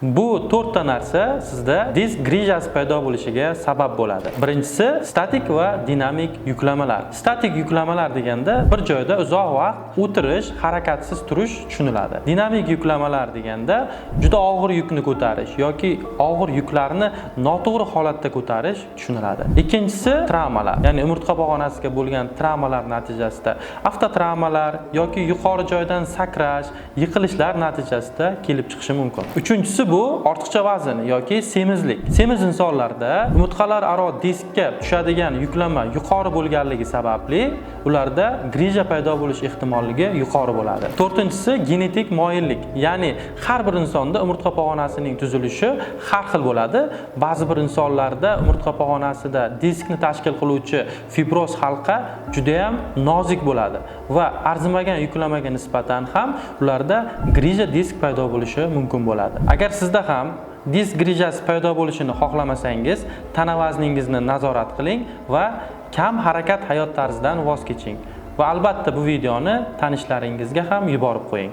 Bu to'rtta narsa sizda disk grijasi paydo bo'lishiga sabab bo'ladi. Birinchisi statik va dinamik yuklamalar. Statik yuklamalar deganda bir joyda uzoq vaqt o'tirish, harakatsiz turish tushuniladi. Dinamik yuklamalar deganda juda og'ir yukni ko'tarish yoki og'ir yuklarni noto'g'ri holatda ko'tarish tushuniladi. Ikkinchisi travmalar, ya'ni umurtqa pog'onasiga bo'lgan travmalar natijasida avtotravmalar yoki yuqori joydan sakrash, yiqilishlar natijasida kelib chiqishi mumkin. Uchinchisi bu ortiqcha vazn yoki semizlik. Semiz insonlarda umurtqalararo diskka tushadigan yuklama yuqori bo'lganligi sababli ularda grija paydo bo'lish ehtimolligi yuqori bo'ladi. To'rtinchisi genetik moyillik, ya'ni har bir insonda umurtqa pog'onasining tuzilishi har xil bo'ladi. Ba'zi bir insonlarda umurtqa pog'onasida diskni tashkil qiluvchi fibroz halqa juda ham nozik bo'ladi va arzimagan yuklamaga nisbatan ham ularda grija disk paydo bo'lishi mumkin bo'ladi. Agar sizda ham disk grijasi paydo bo'lishini xohlamasangiz, tana vazningizni nazorat qiling va kam harakat hayot tarzidan voz keching. Va albatta bu videoni tanishlaringizga ham yuborib qo'ying.